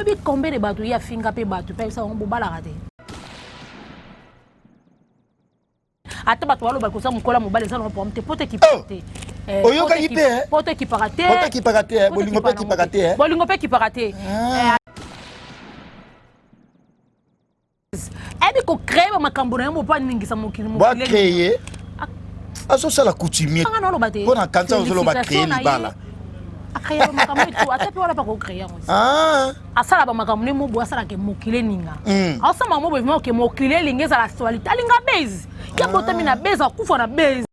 Yoyebi combien de bato ye afinga mpe bato mpe ayebisa bango bobalaka te. Ata bato baloba koza mokola mobali eza na problème te, po te ekipaka oh! te. Eh, oyokaki mpe eh? Po te ekipaka te, po te ekipaka te, eh, bolingo mpe ekipaka te, bolingo mpe ekipaka te. Ah. Ayebi kocreye bamakambo na ye mo mpo aningisa mokili. Bacreye, azosala coutumier mpo na kanisa, ozoloba creye libala. Acréa bamakambo etu, ata mpe wana mpe akocreye yango. Ah. Asala bamakambo nde mobo asalaka mokili eninga. Aosala makambo boye vraiment ke mokili elingi ezala actualité, alinga base ya botami na base, akufa na base.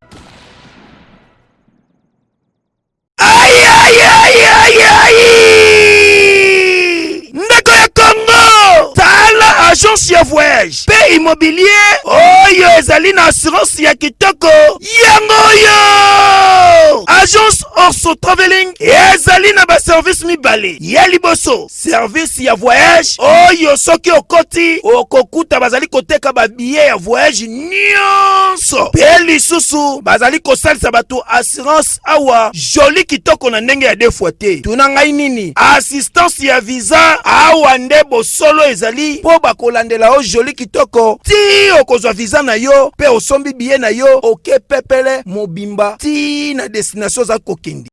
Ndeko ya Congo, tala agence ya voyage mpe immobilier oyo ezali na assurance ya kitoko, yango oyo agence Orso Traveling. Ezali na baservice mibale. Ya liboso, service ya voyage, oyo soki okoti okokuta bazali koteka babiye ya voyage nyonso, mpe lisusu bazali kosalisa bato assurance awa joli kitoko na ndenge ya deux fois te. Tuna ngai nini? Assistance ya visa. Awa nde bosolo ezali, mpo bakolandela yo joli kitoko ti okozwa visa na yo mpe osombi biye na yo, oke pepele mobimba ti na destination oza kokende.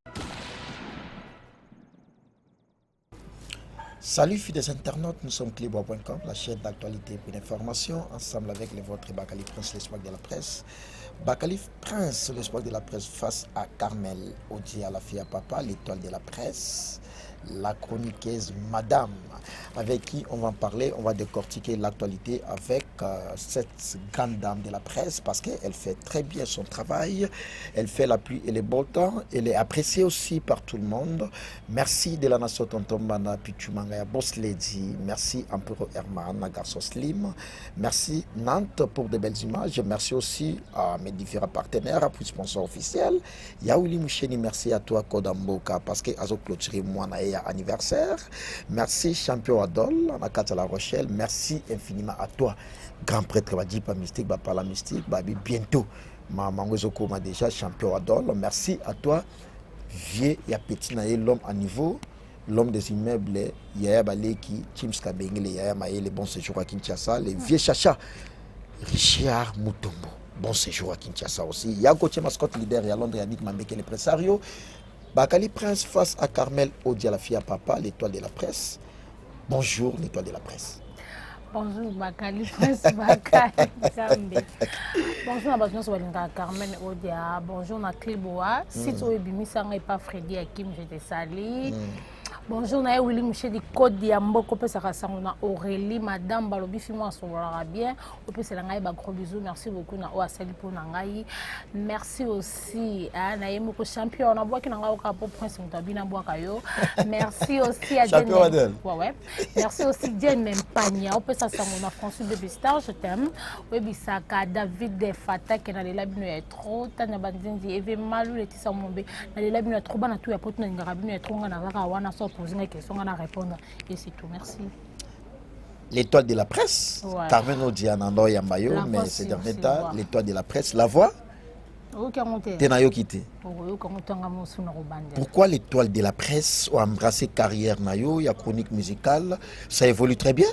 Salut fidèles internautes, nous sommes Cleboa.com, la chaîne d'actualité et d'information, ensemble avec les vôtres Bakali Prince, l'espoir de la presse. Bakali Prince, l'espoir de la presse face à Carmel Odia, la fille à papa, l'étoile de la presse, la chroniqueuse Madame, avec qui on va en parler, on va décortiquer l'actualité avec cette grande dame de la presse parce qu'elle fait très bien son travail, elle fait la pluie et les beaux temps, elle est appréciée aussi par tout le monde. Merci de la nation Tonton Bana Pichumanga Boss Lady, merci Empereur Herman, garçon Slim, merci Nantes pour de belles images, merci aussi à mes différents partenaires, puis sponsors officiels, Yaouli Moucheni, merci à toi Kodamboka parce que azo clôturer moi na anniversaire. Merci champion Adol, na La Rochelle, merci infiniment à toi grand prêtre Badipa mystique, ba parla mystique, babi bientôt ma mango ezokoma déjà champion Adol. Merci à toi vieux ya petit na ye, l'homme à niveau, l'homme des immeubles, Yaya Baleki, Chims Kabengele, Yaya Mayele, bon séjour à Kinshasa, les vieux Chacha, Richard Mutombo, bon séjour à Kinshasa aussi. Yago mascotte leader, ya Londres, Yannick Mambeke, le presario. Bakali Prince face à Carmel Odia, la fille à papa, l'étoile de la presse. Bonjour, l'étoile de la presse. Bonjour Bakali Prince Bakali Nzambe. Bonjour na bato nyonso balingaka Carmen Odia. Bonjour na Cleboa. Site oyo ebimisa ngai pa Freddy Hakim, je te salue. Bonjour na ye Willy Mushedi Code ya mboka, opesaka sango na Aurélie Madame, balobi fi mwa asololaka bien, opesela ngai ba gros bisous, merci beaucoup na oyo asali mpo na ngai. Merci aussi na ye moko champion, nabwaki na ngai oka po Prince moto abina bwaka yo. Merci aussi à Champion Adèle. Ouais. Merci aussi Diane Mpanya, opesa sango na François Baby Star, je t'aime. Oyebisaka David Fatake na lela bino ya trop, Tanya Banzinzi, Eve Malu, Laetitia Mombe, na lela bino ya trop, bana tout ya poto na lingaka bino ya trop, nga nazaka wana so poser nga question nga na répondre et c'est tout. Merci. L'étoile de la presse, Ouais. Carmen Odia Nando Yambayo, La mais voix ces si derniers aussi, temps, ouais. l'étoile de la presse, la voix, Oyoki yango te. te nayoki te. Okoyoka yango tanga mosu na kobandela. Pourquoi l'étoile de la presse a embrassé carrière na yo, ya chronique musicale, ça évolue très bien?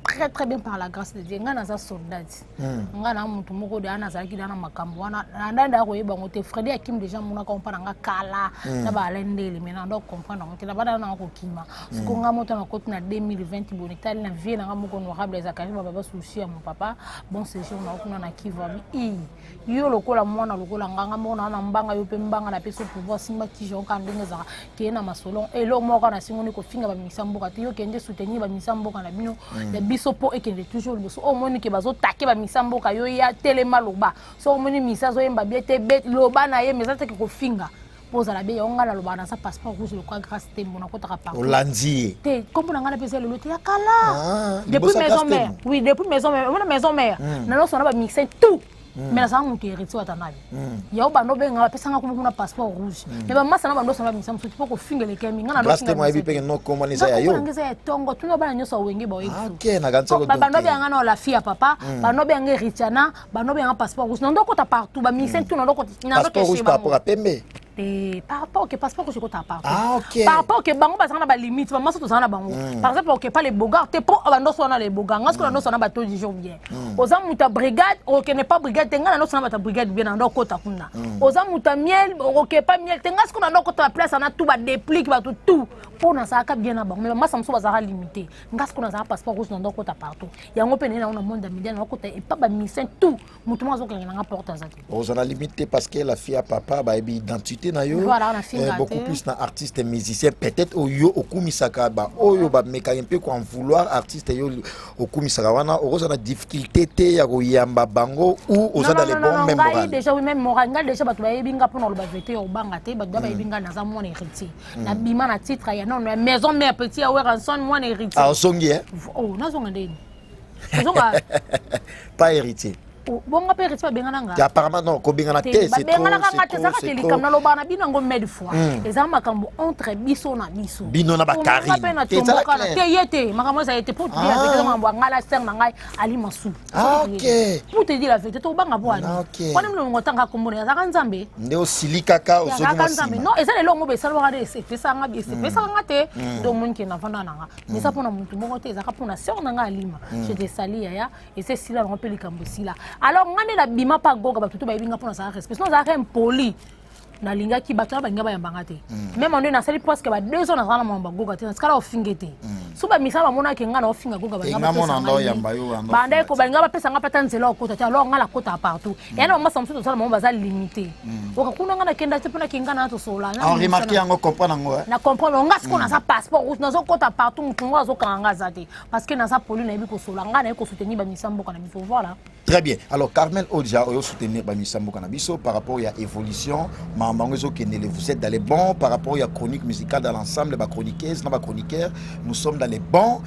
Très très bien par la grâce de Dieu. Nga naza soldat. Nga na mutu moko de nazalaki da na makambo wana. Na ndanda koyeba yango te. Freddy Hakim déjà monaka mpa na nga kala na ba Alain Ndele, mais na ndo comprendre yango te. Na bana na kokima. Siko nga moto na koti na 2020 boni tali na vie na nga moko honorable Zakari baba souci ya mon papa. Bon séjour na kuna na Kivu abi. I yo lokola mwana lokola nga nga moko na na mbanga yo pe mbanga na peso pouvoir simba kijon ka ndenge ezaka keye na masolon elo moko na singo ni kofinga bamikisa mboka te, yo kende soutenir bamikisa mboka na bino ya biso po ekende toujours liboso. Omoni ke bazotake bamikisa mboka, yo ya telema loba. So omoni misa azoyemba bien te, be loba na ye, mais eza teke kofinga mpo ozala be yango. Ngai nalobaka naza passeport rouge lokola Grâce Tembo, nakotaka partout. Olandi ye. Te, kombo na ngai napesa lelo te, ya kala. Ah, Depuis liboso ya maison Grâce mère. Tembo. Oui, depuis maison mère, omona maison mère na nyonso na bamixin tout, mais nazala moto héritier Watanabe yao bando obenga bapesanga kombo kuna passeport rouge, mais bamasa na bando osanga bamisa mosusu mpo kofinga elekemi nga na. Grâce Tembo ayebi mpe no kombo wana eza ya yo. Eza ya tongo, tuna bana nyonso ya Wenge baoyebi. Ah, ok, na kanisa ko bando doute. obenganga na la fille ya papa, bando obenganga héritiana, bando obenganga passeport rouge, nando okota partout, bamixin tout nando okota. Passeport rouge par rapport à pembe. Te, par rapport ke passeport rouge ekota partout. Ah, ok. Par rapport ke bango bazalaka na balimite, bamaso tozala na bango. Par exemple, oke pa le Bogar te, mpo bandoso wana le Bogar, nga soki na ndoso wana bato du jour bien. Oza moto ya brigade, okende pa brigade te, nga na ndoso na bato ya brigade bien, na ndo okota kuna. Oza moto ya miel, oke pa miel te, nga soki na ndo okota baplace wana tout, badeplique bato tout, mpo nazalaka bien na bango. Mais bamasa mosusu bazalaka limité. Nga soki nazalaka passeport rouge, na ndo okota partout. Yango mpe naye nango na monde ya media, na okota epa bamusicien tout, moto moko azokanga nanga porte aza te. Oza na limite te parce que la fille ya papa bayebi identité na yo. Voilà, na finga beaucoup te. Plus na artiste musicien peut-être oyo okumisaka, baoyo bamekaki mpe koen vouloir artiste yo okumisaka wana, okozala na difficulté te ya koyamba bango ou oza dans les bons même ngai moral? Déjà oui, même moral. Ngai déjà bato bayebi nga mpona koloba vérité ya kobanga te. Bato bayebi ngai naza mwana héritier, nabima na titre ya nono ya maison mère, petit ya Werrason, mwana héritier. Ah, ozongi eh? Oh, nazonga ndeni? Ozonga? Pas héritier. Oh, bonga mpe héritier babengana nga. Te, apparemment non, kobengana te, c'est trop. Babenganaka nga te. C'est trop. Ezaka te. C'est Likambo trop. nalobaka na bino yango mede fois, eza makambo entre biso na biso. Bino na Nga bakarine. mpe na Te, ezala tombokana clair. te, ye te, makambo eza ye te. Pour te dire la vérité, eza makambo ya ngai na sere na ngai Ali Masu. Ah, ok. Pour te dire la vérité, tobanga po ani? Ah, ok. Wana milongo ntanga kombo na ye azalaka Nzambe. Nde osili kaka ozongi Azalaka mwa Nzambe. nsima. Non, eza lelo ngo besalwaka nde epesanga, epesaka nga te. Donc omoni ke navanda na nga, mais eza mpona motu moko te, ezalaka mpona sœur na nga Alima. Je te sali yaya, eza esila nango mpe likambo esila. Alors nga nde nabima mpa Goga, bato to bayebi nga mpona azalaka respect, sinon azalaka impoli, nalingaki bato wana balinga bayambanga te. Même nde nasali presque ba 2 ans nazala na mama bagoga te, natikala ofinge te. So bamisala bamonaki nga na ofinga Goga. Nga mona ndo oyamba yo, ando Banda ofinga. balinga bapesa nga pata nzela okota te. Alors nga nakota partout. Eya na bamasa mosusu tosala bango baza limité, oka kuna nga nakenda te mpona kinga na tosola. En remarqué yango, comprendre yango, eh? Na comprendre nga sikoyo naza passeport rouge, nazokota partout, motu ngo azokanga nga aza te parce que naza poli, nayebi kosola, nga nayebi kosoutenir bamisa mboka na biso, voilà. Très bien. Alors Carmel Odia, oyo soutenir bamisa mboka na biso par rapport à évolution, makambo ezokendele, vous êtes dans les bons par rapport à chronique musicale dans l'ensemble, ba chroniqueuse, na ba chroniqueur, nous sommes dans les bons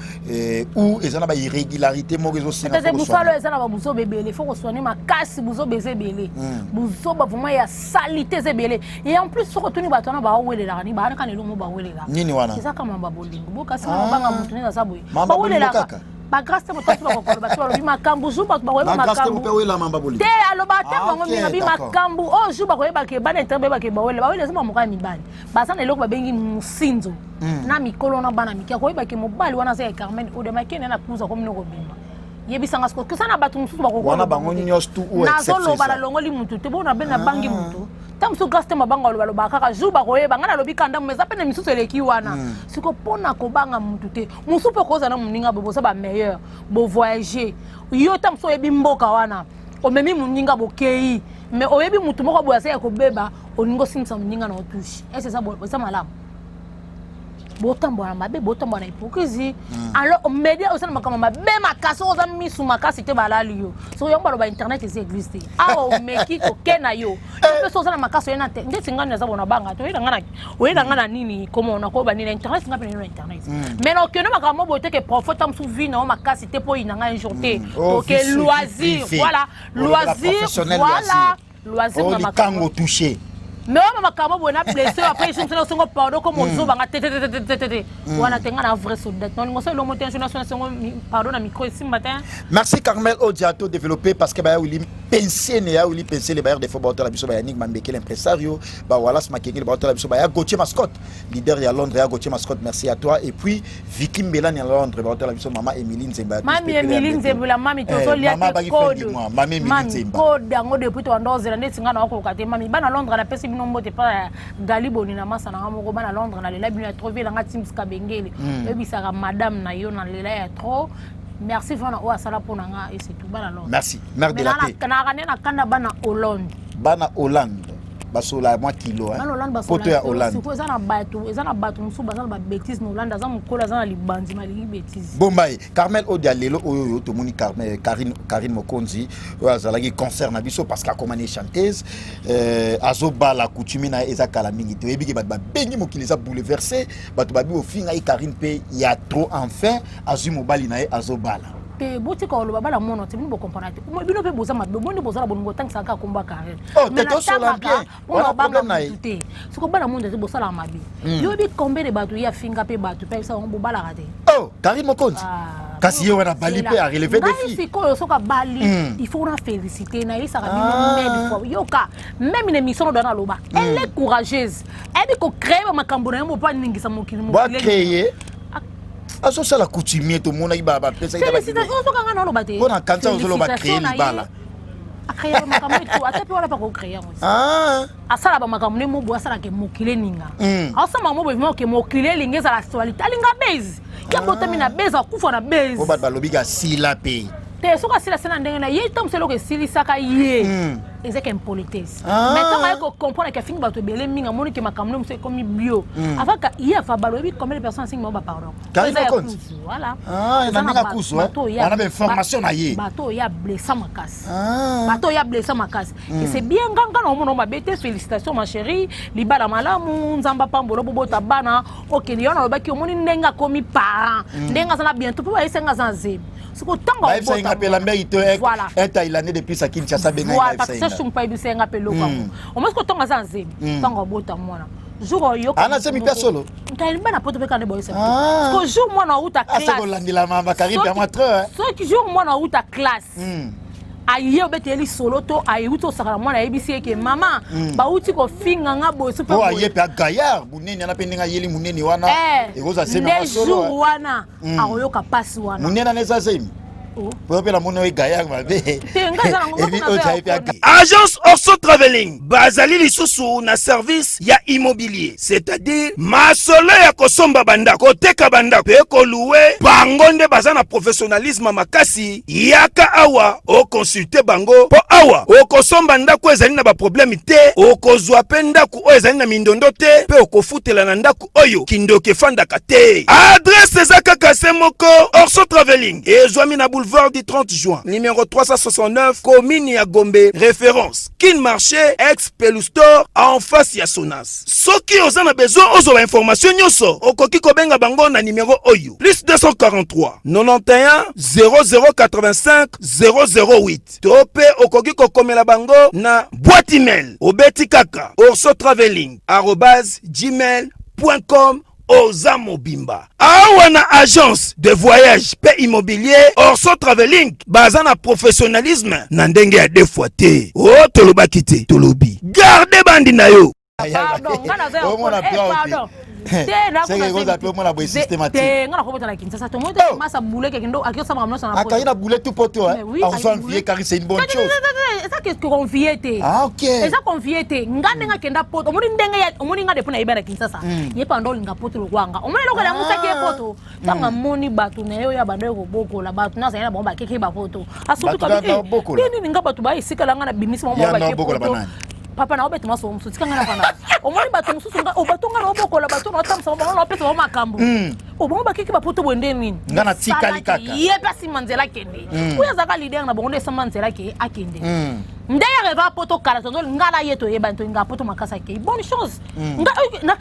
ou eza na ba irrégularité moko ezosenga peut-être faut mosala koswana. Eza na babuzoba ebele, faut koswane makasi. Buzoba eza ebele, buzoba vraiment ya saleté eza ebele. Et en plus soki otuni bato wana bawelelaka nini, baanaka na elongo bawelelaka. Nini wana? Eza kaka mamba bolingo bokasi Ah. na banga motu nini aza boye. Mamba bolingo. Bawelelaka Kaka. Bagrâce te, moto bakokolo bato balobi makambo jour bato bakoyeba Ba grâce te makambo. mpe oyela mamba bolingo. Te, aloba te. Ah, Bango ok, mingi abi d'accord. makambo oyo jour bakoyebaka, bana inter bayebaka bawele, bawele eza mamoka ya mibali baza na eloko babengi mosinzo na mikolo na bana mike. Akoyebake mobali wana aza ya Carmen Odemakene na kuza komino kobima. Yebisanga sikoyo kosa na bato mosusu. Wana bango nyonso tout ou exception Nazoloba eza. Nalongoli mutu te, bona be nabangi mutu ta mosusu. Grâce te, mabango aloba alobaka kaka jour bakoyeba. Ngai nalobi kanda mo eza pene misusu eleki wana siko mpona kobanga mutu te. Mosusu mpe okozala na moninga boye, boza bameilleur, bovoyage yo ta mosusu oyebi mboka wana, omemi moninga, bokei, mais oyebi mutu moko boye aza ya kobeba, olingi osimbisa moninga na otouche ese eza malamu. Botambola na mabe, botambola na hypocrisie. Alors media osala makambo mabe makasi, oyo oza misu makasi te, balali yo. So yango baloba internet eza église te. Awa omeki koke na yo, yo mpe so oza na makasi oye na te. Ndeti ngani naza bona banga te, oyena nga na nini komo nakoyeba nini na internet, nga mpe nini na internet. Mais na okende makambo boye te ke profite ta mosusu vie na yo makasi te mpo oyina ngai un jour te. Oh, Toke vie loisir privée. Voilà. Olobela Loisir. professionnel. Voilà, loisir Oh, na makambo. likango touché. Mais oyo makambo boye na blessé après jour mosusu osengo pardon comme ozobanga te te te te te te te wana te. Nga na vrai soldat nolingo so elongo te jour naso nasengo pardon na micro esimba te. Merci Carmel Odia, tout développé parce que bah Willy pensé ne ya Willy pensé les bailleurs des fois baotala biso, ba Yannick Mambeke l'impresario, ba Wallace Makengele baotala biso, ba ya Gauthier Mascotte leader ya Londres, ya Gauthier Mascotte, merci à toi. Et puis Vicky Mbelani ya Londres baotala biso, mama Emily Nzemba. Mami Emily Nzembula, mami tozolia mama te baki code. fin du mois, mami Emily Mami Nzemba. code yango depuis tobanda ozela ndeti nga na okoka te. Mami, bana Londres, napesi bino mbote pa ya Gali Boni na masa nanga moko. Bana Londres, nalela bino ya trop. Vielanga Tims Kabengele, oyebisaka madame na yo nalela ya trop. Merci vraiment oyo asala mpo na nga et c'est tout, bana Londres. Merci mère de la paix. Naka nde nakanda bana Hollande. Bana Hollande basola mwa kilo hein. Bana Hollande. Poto ya Hollande. Sikoyo eza na bato mosusu baza na babétise na Hollande, aza mokolo, aza na libanzi, malingi bétise. Bombaye Carmel Odia, lelo oyo oyo tomoni Carmel, Karine Mokonzi oyo azalaki concert na biso parce que akomani chanteuse, azobala coutume na ye eza kala mingi te. Oyebi ke bato babengi mokili eza bouleversé, bato babi ofinga ye Karine mpe ya trop. Enfin azwi mobali na ye, azobala. Te, botika koloba bala mono te. Bino bocomprendre te, bino mpe boza mabe. Boni boza na bolingo otangisaka kaka kombo ya Karine? Oh, te tosola bien. Mpona Wana obanga problème na ye. mutu te. Soki bana mondo te, bosalaka mabe. Yoyebi combien de bato ye afinga mpe bato mpe ayebisa bango bobalaka te? Oh, Karine Mokonzi. Ah, Kasi ye wana abali mpe arelever défi. Sikoyo soki abali, il faut na féliciter, nayebisaka bino mille fois. Yoka, même na émission oyo naloba, elle est courageuse, ayebi kocréer bamakambo na ye mo mpo aningisa mokili. Bacréer, azosala coutumier, tomonaki bapesaki. Félicitation, soki anga naloba te. Mpo na kanisa ozoloba créer libala. Acréer makambo etu, ata mpe wana mpa kocréer yango. Asala bamakambo nde mobo asalaka mokili eninga. Asala makambo boye ke mokili elingi ezala actualité, alinga base ye, abotami na base, akufa na base. Po bato balobi asila mpe. Te, soki asila se na ndenge na ye, ntango mosu eloko esilisaka ye ezaka impolitesse. Mais ntango aye kocomprendre ke afingi bato ebele mingi, amoni ke makambo nde mosu ekomi bio afaka ye afa balo. Oyebi combien de personnes asengi bango bapardon? Voilà, na ndenge akusu wana, bainformation na ye. Bato oyo ablessa makasi, bato oyo ablessa makasi, et c'est bien. Nganga na omona mabe te. Félicitation, ma chérie, libala malamu, Nzambe apambola, bobota bana, okende. Yo nalobaki, omoni ndenge akomi parent, ndenge aza na bientôt mpo bayesa nga aza na zemi. Siko ntango bayebisainga mpe Lambert to un Thaïlandais depuis sa Kinshasa benga. Voilà, parce que Shung pa yebisa nga mpe eloko yango. Omoni siko ntango aza na zemi, ntango abota mwana, jour oyoka Ana zemi mpe solo. Ngai bana poto mpe kande boyesa. Siko jour mwana auta classe, kolandela bakari mpe mwa trop. Soki jour mwana auta classe, aye obeteli lisolo to ayeuti osaka na mwana, ayebisi ye ke mama, bauti kofinga nga boye. So mpe aye mpe agayard munene wana mpe ndenge ayeli munene wana ekozwa zemi. Nde jour wana akoyoka mpasi wana. Munene wana eza zemi po mpe namoni oyo gaillard mabe. Agence Orso Traveling bazali lisusu na service ya immobilier, c'est-à-dire masolo ya kosomba bandako, koteka bandako mpe kolouer. Bango nde baza na professionnalisme makasi. Yaka awa oconsulter bango, mpo awa okosomba ndako ezali na baproblème te, okozwa mpe ndako oyo ezali na mindondo te, mpe okofutela na ndako oyo kindoki efandaka te. Adresse eza kaka se moko: Orso Traveling ezwami na boulevard du 30 juin, numéro 369, commune ya Gombe, référence Kin Marché, ex Pelustor, en face ya Sonas. Soki oza na besoin ozwa bainformation nyonso, okoki kobenga bango na nimero oyo: plus 243 91 0085 008, to mpe okoki kokomela bango na boîte email, obeti kaka orsotraveling@gmail.com. Oza mobimba awa na agence de voyage mpe immobilier Orso Traveling, baza na professionnalisme na ndenge ya deux fois te. O tolobaki te, tolobi garde bandi na yo. Pardon, nga naza ya pardon te. Mpe omona boye systématique. Te, nga nakobota na Kinshasa, tomoni te masa buleke kendo akosala makambo nyonso na Akangi na bule tout poto. Akozwa kari, c'est une bonne chose. Eza ke confier te. Ah, ok. Eza confier te. Nga ndenge akenda poto, omoni ndenge omoni nga depuis nayeba na Kinshasa, ye pando olinga poto lokwanga. Omoni eloko namusaki ye poto, ntango amoni bato na ye oyo abanda kobokola, bato nazali na bango bakeki bapoto. Asutuka nini, nga bato baya esika na nga na bimisi bango bake poto. Papa na obeta maso mosusu, tika nga na fanda. Omoni bato mosusu, bato nga na obokola, bato na otambisa bango, na opesa bango makambo, obongo bakeki bapoto boye nde nini? Nga na tikali kaka. Ye mpe asima nzela akende. Oyo azalaka leader na bango nde esamba nzela ke akende. Nde ye rêve poto kala, tozo nga na ye toyebani, tolinga poto makasi. Akei, bonne chance. Nga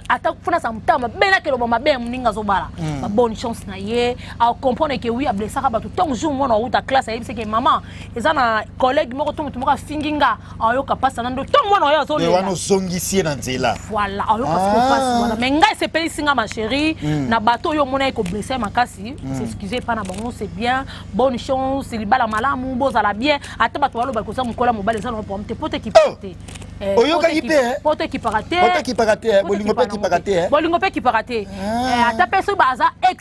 ata fona sa motama mabe, nakeloba mabe ya moninga azobala, babonne chance na ye. Acomprendre ke oui, ablessaka bato. Ntango jour mwana auta classe, ayebisi ke mama, eza na collègue moko to moto moko afingi nga, ayoka mpasi na ndo. Ntango mwana oyo azolela, wana ozongisi ye na nzela. Voilà, ayoka siko mpasi wana. Mais ngai esepelisi nga, ma chérie, na bato oyo omona ye koblesser makasi, s'excuse epa na bango, c'est bien. Bonne chance, libala malamu, bozala bien. Ata bato baloba koza mokola mobali, eza na problème te, po te kipaka te. Oyokaki mpe? Po te ekipaka te. Po te ekipaka te, bolingo mpe ekipaka te. Bolingo mpe ekipaka te. Ata mpe soki aza ex,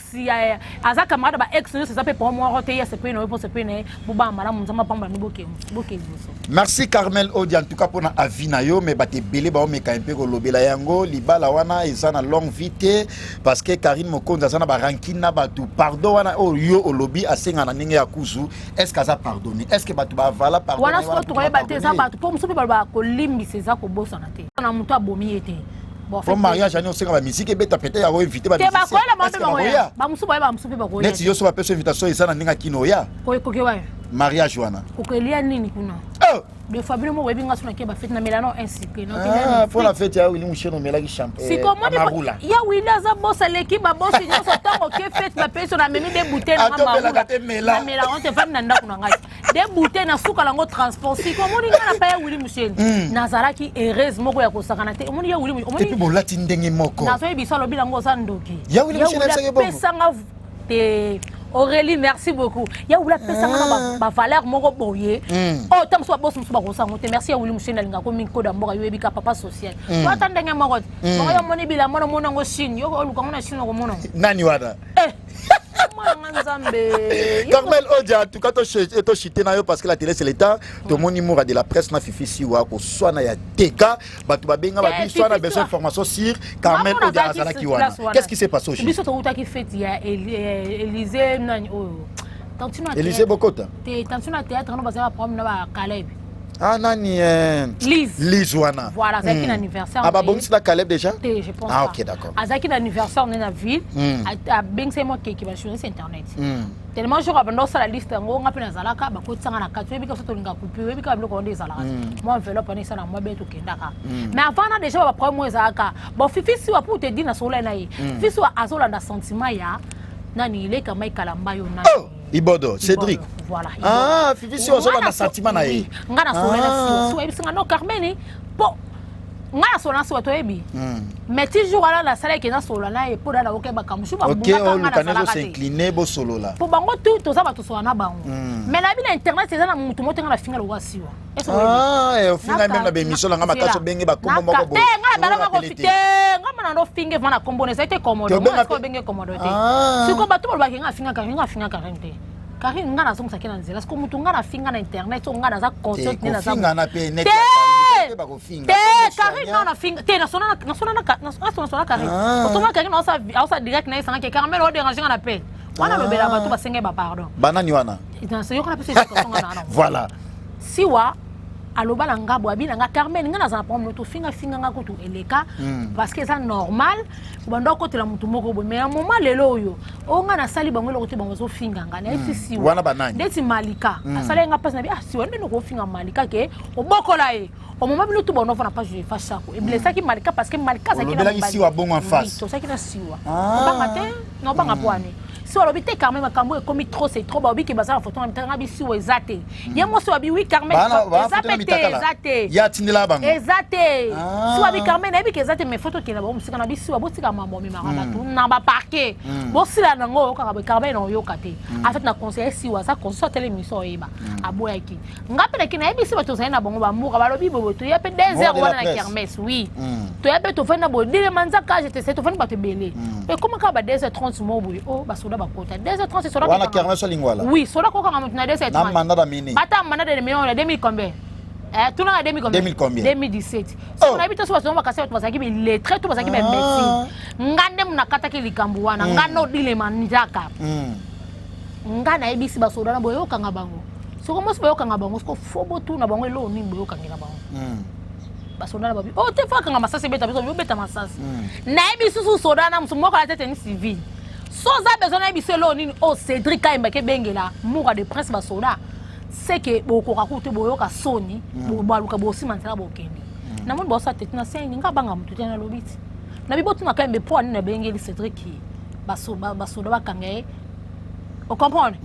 aza camarade, ba ex nyonso eza mpe po moko te. Ye sepeli na yo mpo sepeli na ye, bobaa malamu, Nzambe apambola mi boke liboso. Merci, Carmel Odi, en tout cas mpona avis na yo. Mais bato ebele baomeka mpe kolobela yango, libala wana eza na longue vie te, parce que Karine Mokonzi aza na barancune na bato. Pardon wana oyo yo olobi asenga na ndenge ya kuzu, est ce que aza pardonné? Est ce que bato bavala pardon? Wana sikoyo tokoyeba te. Eza bato mpo mosusu mpe balobaka kolimbisa eza kobosana te. Na moto abomi ye te. Po mariage ani osenga bamusike ebeta, peut-être yango invité. Te, bakoyela bango mpe bakoya, bamosusu baye, bamosusu mpe bakoya. Neti yo so bapesa invitation, eza na ndenge akino oya. Koke wayo. Mariage wana. Kokelia nini kuna? Deux fois bino moko oyebi nga so nake bafête na melano insucré. Mpo na fête ya Wili Musheno omelaki champagne. Siko Amarula. Ya Wili aza boss, aleki babosi nyonso. Ntango oke fête, bapesi na memi de bouteille. Atopelaka te, mela. Namela yango te, fami na ndako na ngai de bouteille na suka nango transport. Siko omoni nga na pa ya Wili Musheni, nazalaki heureuse moko ya kosakana te. Omoni ya Wili. Et puis bolati ndenge moko. Nazoyebi so alobi nango oza ndoki. Ya Wili Musheni ayebisaki bongo? Apesanga te. Aurélie, merci beaucoup. Ya wula pesa nga ba, ba valeur moko boye. Oh, tant so boss musu ba kosa ngote. Merci ya wuli musheni alinga ko mingi koda mboka yo ebika papa social. Mm. Wata ndenge moko. Mm. Moko yo moni bila mona mona ngo Chine. Yo oluka ngo na Chine ko mona. Nani wana? Eh. Mwana Nzambe. Carmel Odia, en tout cas, to chité na yo parce que la télé c'est l'état. To moni moura de la presse na Fifi Siwa ko swana ya dégâts bato babenga ba biso wana besoin information sur Carmel Odia azalaki wana. Qu'est-ce qui s'est passé au Biso towutaki fête ya Élysée nani oyo. Élysée Bokota. Te tension na théâtre no bazala problème na ba Caleb. Ah nani Lise. Lise wana. Voilà, azalaki na anniversaire. Ah babongisi na Caleb déjà? Te, je pense. Ah OK, d'accord. Azalaki na anniversaire na ville. Abengisa mwa keki ba journaliste internet. Tellement jour abanda osala liste yango nga mpe nazalaka bakotisanga na kati, oyebi kaka so tolinga coupe, oyebi kaka biloko wana ezalaka mwa enveloppe wana esala mwa be tokendaka. Mais avant na déjà baproblème oyo ezalaka bon, Fifi Siwa, pour te dire, nasola na ye, Fifi Siwa azolanda sentiment ya nani, eleka mai kalamba yo nani. Oh, Ibodo, Cédric. Voilà. Ah, Fifi Siwa azolanda sentiment na ye. Nga nasola na Siwa, Siwa yebisinga no Carmen po nga nasola na Siwa, toyebi. Mais ti jour wana nasalaki nasola na ye mpo na nayoka makambo mosusu. Babungaka, nga nazalaka te. S'incliner, bosolola. Mpo bango tu toza bato sola na bango. Mais nayebi na internet eza na motu moko te nga na finga lokwa Siwa. Ofinga même na bémission nanga makasi, obenge bakombo moko boye. Te, nga na balanga te, nga mona ndo finge va na kombo na ezali te komodo obenge komodo te. Siko bato balobaki nga afinga Karine, nga afinga Karine te. Karine nga nazongisaki na nzela. Siko motu nga nafinga na internet so nga naza consciente nde naza te. Karine nga nafinga te, nasona Karine, osoma Karine aosa direct na ye esangaki Carmel odérange nga na pe wana alobela bato basenge bapardon. Banani wana? Yokana mpe explication nga na. Voilà. Siwa aloba na nga boye, abi na nga: "Carmen, nga naza na problème, tofingafinga nga kutu eleka parce que eza normal, banda okotela motu moko boye. Mais na moment lelo oyo oyo nga nasali bango eloko te, bango bazofinga nga." Nayebisi Siwa wana banani? Ndeti Malika asali nga mpasi. Nabi: "Ah Siwa, ndeni okofinga Malika ke obokola ye omoma bino tu bonovo na page efa shako eblesaki Malika parce que Malika azalaki na mobali." Siwa bongo en face? Tozalaki na Siwa. Obanga te, na obanga po ane Siwa alobi te: "Carmen, makambo ekomi trop, c'est trop." Baobi ke baza na photo na mitaka. Bi Siwa eza te. Ye mwasi wabi: "Oui Carmen, eza mpe te, eza te." Ye atindela bango? Eza te. Siwa bi: "Carmen, nayebi ke eza te, mais photo okende bango mosika." Na bi: "Siwa, botika mambo amemaka bato na baparquet, bosila nango oyokaka boye." Carmen na oyoka te. En fait na conseiller Siwa aza conseil atele émission oyeba aboyaki. Nga mpe naki nayebisi bato ozali na bango bamboka, balobi boye: toya mpe 2 heures wana na kermesse. Oui, toya mpe tofandi na boye dilema nzaka je te tofandi bato ebele. Ekoma kaka ba 2 heures 30 mo boye o basoda bakota 2 heures 30 soda. Wana kermesse Lingwala? Oui, soda kokanga moto na 2 heures 30. Na mandat d'amener. Bata mandat d'amener na 2000 combien? Tuna na 2000 combien? 2000 combien? 2017. So nayebi te so bato bakasi, bato bazalaki billettré to bazalaki baimbécile. Nga nde nakataki likambo wana, nga nde odilema nzaka. Nga nayebisi basoda na boyokanga bango, soko mosi boyokanga bango, soko fo botuna bango eloko nini boyokangela bango. Basoda na babi: "O te, fo akanga masasi, ebeta biso, obeta masasi." Nayebi susu soda na mosu moko ala tete ni civile so oza besoin. Nayebi so eloko nini oyo Cédric ayembaki ebengela Moura de Prince basoda seke bokoka kutu te, boyoka soni, baluka bosima nzela bokende. Namoni baosa tete na sengi nga banga motu te. Nalobi ti nabi botunaka yembe mpo anini abengeli Cédric basoda bakanga ye. Ocomprendre?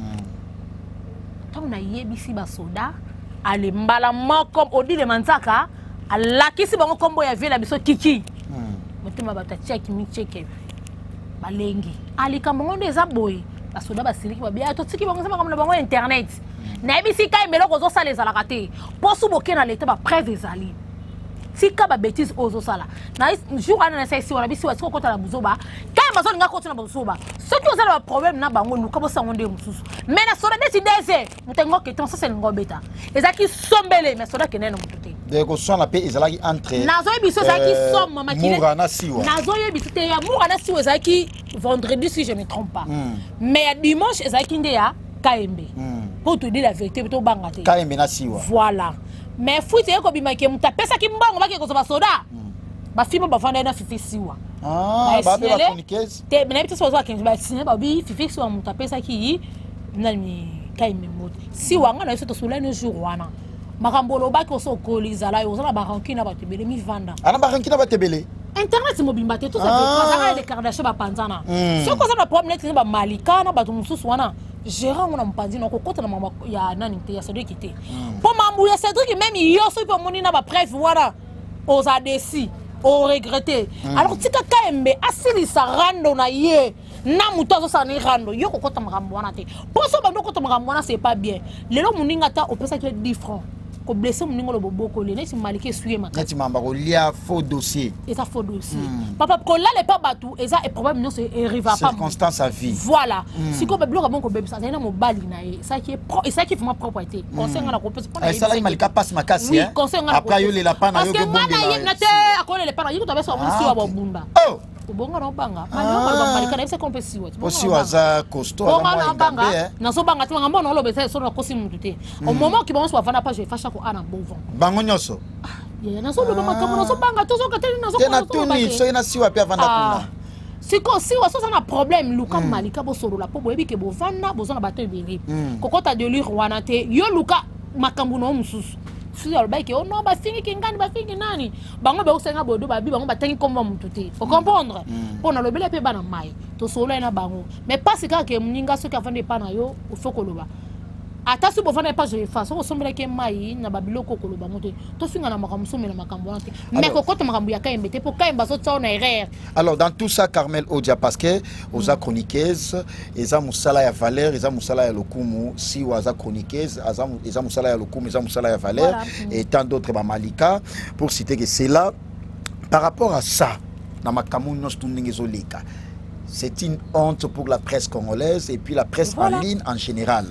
Ntango nayebisi basoda ale mbala moko odilema nzaka alakisi bango nkombo ya vie na biso kiki motema, bato atiaki micheke balengi alikambo ngo nde eza boye. Basoda basiliki, babia totiki bango, eza makambo na bango ya internet. Nayebisi kai meloko ozosala ezalaka te mpo su boke na leta, bapreuve ezali. Tika babêtises oyo ozosala na jour wana. Nasalisi wana bisi wasiki okota na buzoba kai bazolinga kota na buzoba. Soki oza na baproblème na bango, luka bosango nde mosusu. Mais na soda neti deze moto alingi okete masasi, alingi obeta, ezalaki sombele, mais soda akende na moto te. De koswana mpe ezalaki entre Nazoyebi so ezalaki somme makili. Mura na Siwa. Nazoyebi te. Ya Mura na Siwa ezalaki vendredi, si je me trompe pas. Mais ya dimanche ezalaki nde ya Kayembe. Mpo to dire la vérité, tobanga te. Kayembe na Siwa. Voilà. Mais fuite eye kobimaki, moto apesaki mbongo bake kozwa basoda, bafilme bavanda ye na Fifi Siwa. Ah, babe bachroniqueuse. Te, nayebi te so bazwa 15 basigne, babi Fifi Siwa moto apesaki nani Kayembe mbote. Siwa nga na biso tosolani jour wana, makambo olobaki oso okoli zala yo oza na barancune na bato ebele, mivanda. Ana barancune na bato ebele? Internet mobimba te, tozalaka ya déclaration bapanzana. Soki oza na problème neti bamalika na bato mosusu wana, gérant ngo na mopanzi na okokota na mama ya nani te, ya Cédrik te, mpo mambu ya Cédrik même yo soki mpe omoni na bapreuve wana, oza desi oregrete. Alors tika Kayembe asilisa rando na ye. Na moto azosala ni rando, yo kokota makambo wana te. Mpo so bando okota makambo wana, c'est pas bien. Lelo moninga ata opesaki ye 10 francs, koblesser moninga, oloba obokoli neti Maliki esuye makasi. Neti mamba kolia faux dossier. Eza faux dossier, papa. Kolala epa bato eza problème nyonso eriva pa. Circonstance à vie. Voilà. Sikoyo babiloko bongo kobebisa, azali na mobali na ye, esalaki vraiment propre te. Conseil nga na kopesa mpona esalaki Malika mpasi makasi. Oui, conseil nga na Après ayolela pa na yo. Parce que nga na ye na te akolela epa na ye kutu abesa Ah, siwa ok. babunda. Oh. Obonga na obanga malika, malika na yebisa ko mpe siwa. Po siwa aza costaud, aza Bonga mwa na banga. engambe. Nazobanga te. Makambo na oloba eza eso, nakosi mutu te. Au moment ki bango nyonso bavanda page efasha ko ana bon vent. Bango nyonso. Yaya, nazoloba makambo, nazobanga te, ozoka te. Te, natuni soki na siwa mpe avanda kuna. Sikoyo siwa so oza na problème, luka Malika, bosolola, mpo boyebi ke bovanda, boza na bato ebele. Kokota délire wana te. Yo luka makambo na yo mosusu. Susu alobaki ke o non, bafingiki ngani, bafingi nani, bango bakosenga bodo babi, bango batangi nkombo ya motu te, ocomprendre? Mpo nalobeli mpe bana mai, tosolola na bango. Mais pasi kaka ke moninga soki avandi epa na yo, ofo koloba. Ata soki bovanda epa Joefa, soki osombelaki ye mai na babiloko, okoloba ngo te. Tofinga na makambo mosusu, omela makambo wana te, mais kokota makambo ya Kayembe te, mpo Kayembe azotia yo na erreur. Alors, dans tout ça, Carmel Odia, parce que oza chroniqueuse, eza mosala ya valeur, eza mosala ya lokumu. Siwa aza chroniqueuse, eza mosala ya lokumu, eza mosala ya valeur. Et tant d'autres, bamalika, pour citer que c'est là. Par rapport à ça, na makambo nyonso tu ndenge ezoleka, c'est une honte pour la presse congolaise et puis la presse en ligne en général.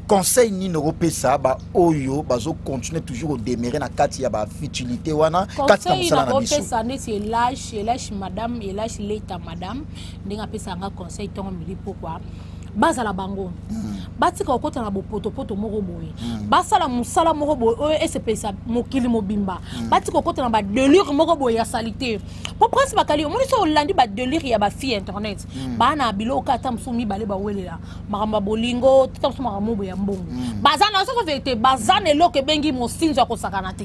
Conseil nini okopesa baoyo bazocontinue toujours kodemeurer na kati ya bafutilité wana kati na Conseil mosala na biso? Nakopesa neti Elage, Elage madame, Elage leta madame, ndenge apesaka nga conseil ntongo, midi, pokwa. Bazala bango, batika kokota na bopotopoto moko boye. Basala mosala moko boye oyo esepelisa mokili mobimba. Batika kokota na badélire moko boye ya saleté, po Prince Bakali, omoni so olandi badélire ya bafille internet, baa na biloko ata mosusu mibale, bawelela makambo ya bolingo, tata mosusu makambo boye ya mbongo. Baza na soko vérité, baza na eloko ebengi mosinzo ya kosakana te,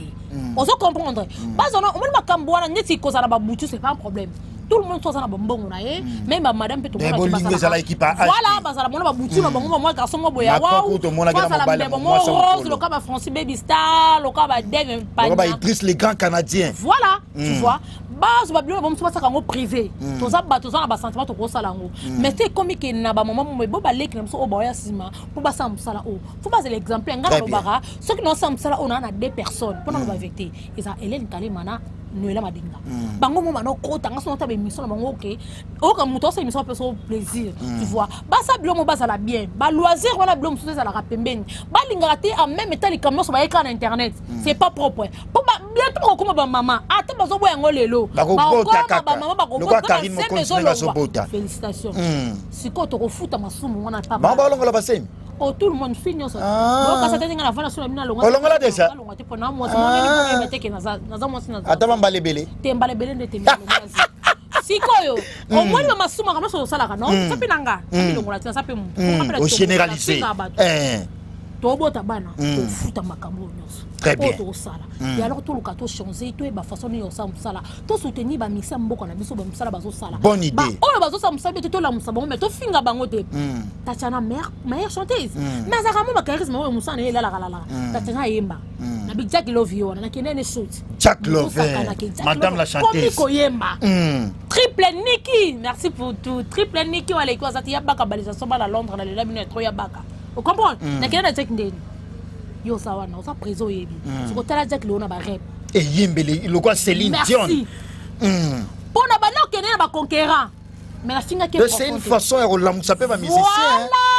ozo comprendre? Bazana omoni makambo wana neti kozala babutu, c'est pas un problème. Tout le monde so aza na bambongo na ye, même bamadame mpe. Mais bolingo ezalaki pa âge Voilà. te. Bazala mona babutu na bango, bamwa garçon mo boye. Makoku tomonaki na mobali ya mo mwasi ya rose mokolo. loka bafrancis Baby Star, loka badeve. Lokola ba Idriss le grand Canadien. Voilà, tu vois, bazwa babiloko na bango mosusu, basaka yango privé. Toza bato, toza na basentiment, tokosala yango. Mais te ekomi ke na bamama mo bo baleki na biso oyo baoya nsima mpo basala mosala oyo, fo bazala exemplaire. Ngai Très bien. nalobaka, soki naosala mosala oyo, naa na deux personnes mpo naloba vérité, eza Hélène Kalema na Noela Madinga. Bango mo banokota nga, soki ota baémission na bango, oke oyoka moto osala émission apesa plaisir, tu vois. Basala biloko mo bazala bien, baloisir wana, biloko mosusu ezalaka pembeni. Balingaka te en même temps likambo nyonso bayeka na internet, c'est pas propre, po bientôt bakokoma bamama. Ata bazoboya yango lelo, Bakobota bakokoma kaka. bamama. Lokola Bakobota. Karine Mokonzi ndenge azobota. Félicitation. Sikoyo tokofuta masumu wana pa. Bango balongola basemi. Oh, tout le monde, fille nyonso. Ah. Okasa te, ndenge navanda so na bino, alonga. Olongola déjà? Alonga te mpona mwasi. Ah. Moneni koyeba te ke naza mwasi, naza Ata bambala ebele. Te, mbala ebele nde te, milongola zi. Sikoyo omoni bamasumu, makambo nyonso osalaka no sa mpe na nga milongola te, naza mpe motu. Ogénéraliser. Tobota bana, tofuta makambo oyo nyonso Très bien. oyo tokosala. Et alors toluka tochange, toyeba façon nini osala mosala, tosoutenir bamisia ya mboka na biso, bamosala bazosala. Bonne idée. Oyo bazosala mosala te, tolamusa bango, mais tofinga bango te. Tatiana, meilleure chanteuse, mais azalaka mo bacharisme oyo mosala na ye elalaka lalaka. Tatiana ayemba na bi Jack Love ye wana, nakende ne shoot. Jack Love, Madame la chanteuse. Komi koyemba. Triple Niki, merci pour tout. Triple Niki waleki aza te, ya baka balisation bana Londres na lela bino ya trop ya baka, ocomprendre? Nakende na Jack ndeni, yo oza wana, oza présent, oyebi. Soki otala Jack leo na barep Eyembeli lokola Céline Dion. Merci. Mpo na banda okende na baconquérant, mais nafingaki. Donc c'est une façon ya kolamusa mpe bamusicien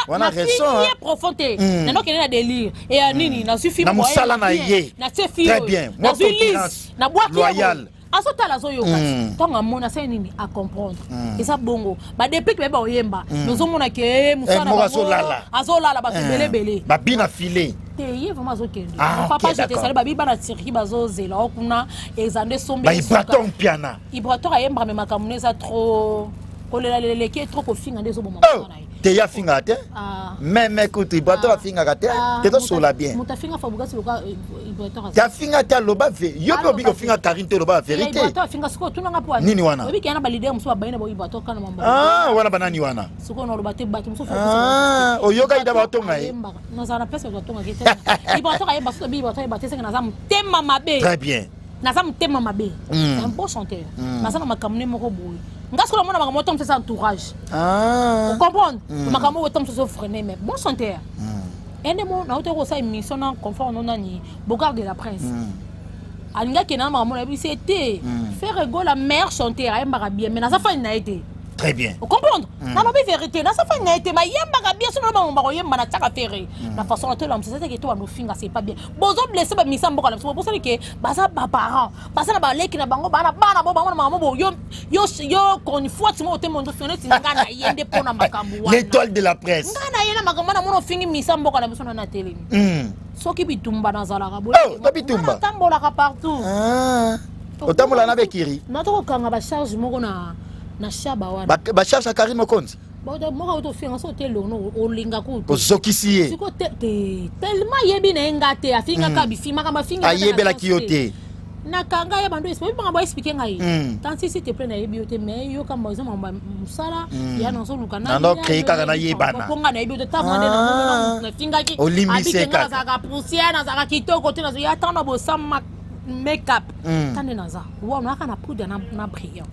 wana, raison. Nafingi ye profond te. Nanda okende na délire eya nini, nazwi Na mosala na ye. Natie fi. Très bien. Mwa Nazwi concurrence lise, nabwaki. Loyale. Azotala, azoyoka. Ntango amoni, asali nini, acomprendre. Eza bongo, badeplique baye baoyemba, nozomona ke mosala Moko bango azolala. Azolala bato ebelebele. Babina file. Te, ye vraiment azokende. Ah, ok, Papa, je te d'accord. sali babi bana Turquie, bazozela o kuna, eza nde sombi. Baibraton Piana. Ibrator ayembaka, me makambo no eza trop kolela leleki, trop kofinga nde ezoboma Oh, mosala na ye. Te, ye afingaka te. Ah. Meme kutu Ibrator afingaka te. Ah, Te, tosola bien. Moto afinga Fabugasi loka Ibrator. Te, afinga te, aloba ve yo mpe obiki ofinga Karine te, oloba ya vérité. Ibrator afinga, sikoyo tunanga mpo. Nini wana? Oyebi kena baleader mosusu babayi na bo Ibrator kana mambo. Ah, wana banani wana? Sikoyo naloba te, bato mosusu. Ah, oyoka ida batonga ye. Ayembaka, nazala na place bato batongaki te. Ibrator ayemba, soki obi Ibrator ayemba te, seke naza motema mabe. Très bien. Naza motema mabe. C'est un bon chanteur, naza na makambo ne moko boye. Nga sikoyo namona makambo oyo mosusu entourage. Ah. Comprendre? Makambo oyo mosusu freiner, mais bon chanteur. Ende mo nauti kosala émission na confort no nani Bogard de la Prince. Alingaki na makambo na biso te. Ferre Gola, meilleur chanteur, ayembaka bien, mais naza fan na ye te. Très bien. Ocomprendre? Nalobi vérité, naza fan na ye te. Mayembaka bien, soki naloba bango bakoyemba, natiaka Ferre na façon na toyela mosusu eteke to bando finga, c'est pas bien. Bozoblesser bamisa mboka na biso. Bosali ke baza baparent, baza na baleki na bango, bana bana bo bango na makambo bo yo yo yo chronifuati moko te. Mondo finga neti nga na ye nde mpona makambo wana. L'étoile de la presse. Nga na ye na makambo wana, mona ofingi misa mboka na biso na telemi. Soki bitumba nazalaka. Oh, na bitumba. Natambolaka partout. Ah. Otambola na bekiri. Nato kokanga bacharge moko na shaba wana. Bacharge ya Karine Mokonzi. Moko auti ofinga so te, lono olinga kutu. Ozokisi ye. Siko te te, tellement yebi na ye nga te, afingaka bifi makambo afingi. Ayebelaki yo te. Nakanga ye bando expliquer makambo, expliquer ngai. Tanti, s'il te plaît, nayebi yo te, mais yo kamba eza makambo ya mosala ya nazoluka. Nando créer kaka nayebana. Mpo nga nayebi yo te, ntango nde Ah. nafingaki. Olimbisi ye abike nga kaka. nazalaka poussière, nazalaka kitoko te, nazo ya ntango na bosama make-up. Tande naza wana aka na poudre na brillant.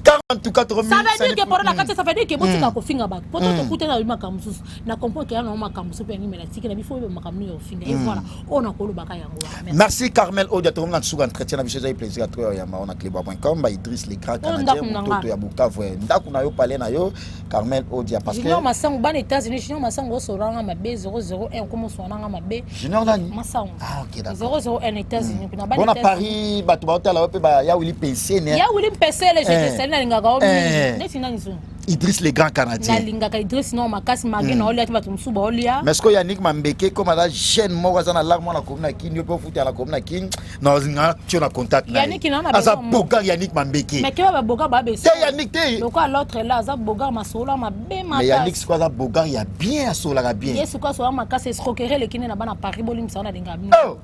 Car en tout cas trop. Ça veut dire que pendant la kati, ça veut dire que botika kofinga bato po to tokutana na makambo mosusu na comprendre ke ya na makambo mosusu mpe yangi mela tiki na bifo oyeba makambo nini ya ofinga. Et voilà, oyo nakolobaka yango wana. Merci. Merci Carmel Odia, tokomi na suka entretien na biso. Ezali plaisir ya trop ya yamba na cleboa.com, ba Idriss le grand Oyo canadien. ndako na nga. Mototo ya Bukavu, ndako na yo, palais na yo, Carmel Odia, parce que Junior Masango, bana États-Unis, Junior Masango osolanga mabe 001 komo oswananga mabe. Junior nani? Masango. Ah OK, d'accord. 001 États-Unis kuna bana Bona États-Unis. Paris, bato baotala yo mpe ba ya Willy Pensene. Ya Willy Mpesele, je te salue, nalingaka yo mingi. Neti nani so? Idriss le grand canadien. Nalingaka Idriss no makasi mage na olia te, bato mosusu baolia. Mais sikoyo Yannick Mambeke, comme aza jeune moko aza na lar mwana komi na Kini, yo mpe ofutela na komi na Kini, nazinga tio na contact na ye. Yannick na Aza besoin bogar, Yannick Mambeke. Mais keba, baboga babeso. Te, Yannick te. Lokola l'autre là aza bogar, masolo mabe. Mais Yannick makasi. sikoyo aza bogar ya bien, asolaka bien. Ye sikoyo asola makasi, escroquerie eleki nde na bana Paris. Bolimbisa wana, alingaka bino. Oh!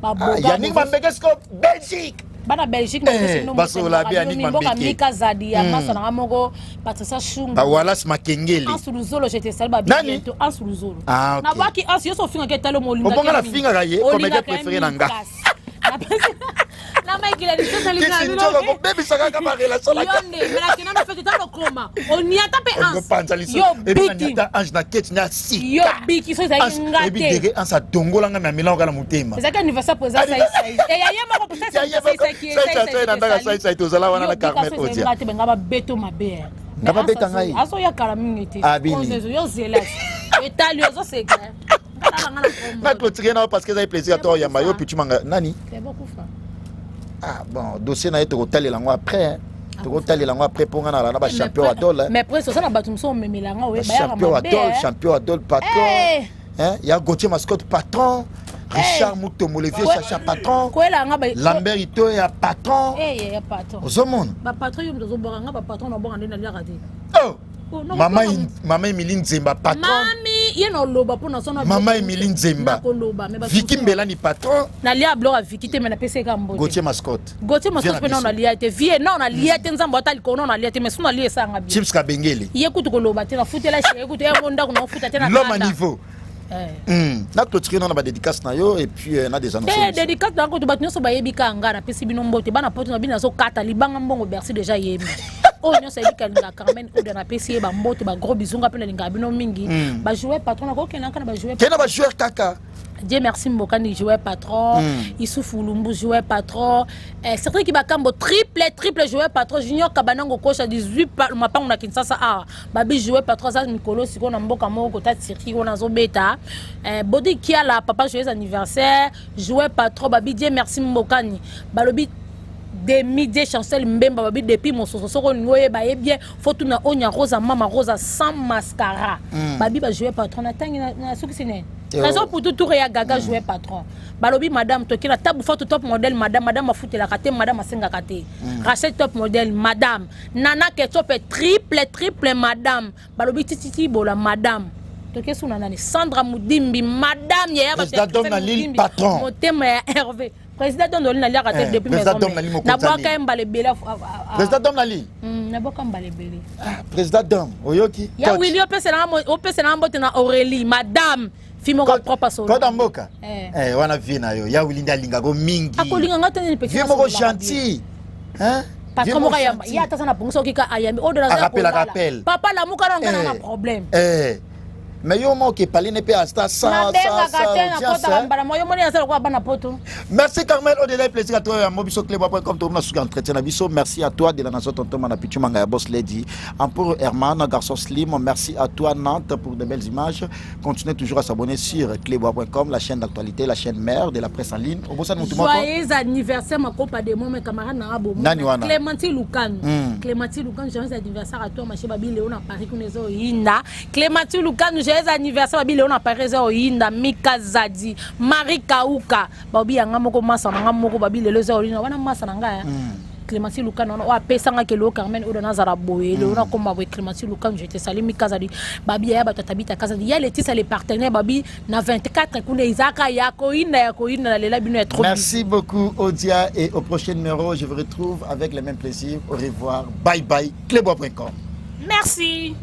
Ah, Babogar. Yannick Mambeke sikoyo Belgique. Bana Belgique. Basola bien, Yannick Mboka. Mambeke. Mika Zadi ya masa nanga moko, Patricia Shungu. Bawalas Makengele. Ansu Luzolo, je te salue ba. Nani? Bientôt Ansu Luzolo. Ah, ok. Nabwaki Ansu, yo so ofingaka etalo molinga. Obonga nafingaka ye, comédien préféré na nga. Na maikila lisusu alingaka Kisi bino. nzoka kobebisaka kaka barelation na Yo nde melaki nano fete ntango koma oniata mpe okopanza Anse yo biki. ata Ange na keti na sika. Yo biki so ezalaki nga Ebi te. dege Anse adongolanga me amelanga kaka na motema. Ezalaki anniversaire po eza saisai eya ye moko po. Ya ye moko, Saisai, Saisai, na ndaka Saisai, tozala wana na Carmel Odia. Nga te, benga babeto mabe. Nga babeta ngai? Azoya kala mingi te. Ah, bini. Yo zela etali ozoseka. Na clôturer na yo parce que ezali plaisir ya to oyamba yo. Pichu Manga nani? Kufa. Ah bon, dossier na ye tokotalela yango après, hein. Tokotalela yango après mpo nga na na bachampion adol. Mais prince, oza na bato mosusu omemelanga oye bayaka champion mabe. Adol, champion adol, patron. Eh. Hein, ya Gauthier Mascotte, patron Richard Mutombo, le vieux Chacha, patron. Koyelanga. Lambert Ito ya patron. Ya patron. Ozomona. Bapatron, yo moto ozobwaka nga bapatron, nabwaka nde naliaka te. Oh! Oh, non, mama mama mama Emily Nzemba, patron. Mami ye na oloba mpo na sona. Mama Emily Nzemba. Nakoloba mais bato Viki mosusu- Mbelani, patron. Nalia biloko ya Viki te, me napesi eka mbote. Gauthier Mascotte. Gauthier Mascotte mpe Viens na nao biso. nalia te vie, nao nalia te. Nzambe ata likolo, nao nalia te, mais so nalia esanga bien. Chips Kabengele. Ye kutu koloba te, nafutela chéri kutu yango ndako naofuta te na L'homme à kanda. niveau. Eh. Na clôturer na badédicace na yo et puis na des annonces. Te, dédicace na kutu bato nyonso bayebi ka nga. Napesi bino mbote, bana poto na bino, nazokata libanga mbongo Bercy déjà yebi. Oyo nyonso ayebi kalingaka Carmen Oda, napesi ye bambote, bagros bisous. Nga mpe nalingaka bino mingi. Bajoueur patron, nakokendaka na bajoueur. Kena bajoueur kaka. Dieu merci Mbokani, joueur patron. Issouf Ulumbu, joueur patron. Cédric Bakambo, triple, triple joueur patron. Junior Kabanango Kosha, 18 mapango na Kinshasa A. Babi joueur patron, aza mikolo sikoyo na mboka moko kota Turquie wana azobeta. Bodi Kiala, papa joyeux anniversaire, joueur patron. Babi Dieu merci Mbokani. Balobi demi die Chancel Mbemba, babi depuis mososo, soko olingi oyeba ye bien, faut tuna onya Rosa, mama Rosa sans mascara. Babi bajoueur patron natangi na soki sine. Raison pour tout tour ya Gaga, joueur patron. Balobi madame toki na tabu foto top modèle, madame, madame afutelaka te, madame asengaka te. Rachel top modèle, madame Nana Ketchup, triple triple madame. Balobi tititi bola madame toke suna nani Sandra Mudimbi, madame yaya. Président Dom na Lille, patron. Motema ya Hervé, président Dom Noli, naliaka te. Depuis Président Dom na Lille, mokonzi nabwaka ya ye mbala ebele. Président Dom na Lille. Nabwaka mbala ebele. Ah, président Dom oyoki. Ya Coach. Willi, opeselanga mbote na Aurélie, madame fi moko propre solo. Kota mboka. Eh. Wana vie na yo ya Willi nde alingako mingi. Akolinga nga te nini, petit? Vie moko gentil, hein? Patron moko ayamba ye ata aza na pongi soki ka ayambi oyo naza kolala. Papa lamuka na nga na problème. Eh. Mais yo moko epali ne mpe ata nabengaka te, nakotaka mbala moko. Yo moni aza lokola bana poto. Merci Carmel au-delà, plaisir à toi ya biso cleboa.com. Tokomona suki entretien na biso. Merci à toi de la nation, tonton Mana Pichu Manga ya Boss Lady pour Herman garçon slim. Merci à toi Nantes pour de belles images. Continuez toujours à s'abonner sur cleboa.com, la chaîne d'actualité, la chaîne mère de la presse en ligne. Obosani mutu moko? Joyeux anniversaire makopa de moi, mes camarades na bo. Nani wana? Clémentine Lukanu. Clémentine Lukanu, joyeux anniversaire à toi ma chérie. Babi Léon à Paris kuna ezo yinda. Clémentine Lukanu, joyeux anniversaire. Babi Léon à Paris ezo yinda. Mika Zadi, Marie Kauka, babi yanga moko, masa na nga moko, babi lelo ezo yinda wana, masa na nga ya Clémentine Lukanu wana oyo apesanga ke lelo Carmen oyo nazala boye, lelo nakoma boye. Clémentine Lukanu, je te salue. Mika Zadi, babi ya bato atabita Kazadi ya Letisa le partenaire, babi na 24 kuna ezaka ya koyinda, ya koyinda. Nalela bino ya trop. Merci beaucoup Odia et au prochain numéro, je vous retrouve avec le même plaisir. Au revoir, bye bye, cleboa.com. Merci.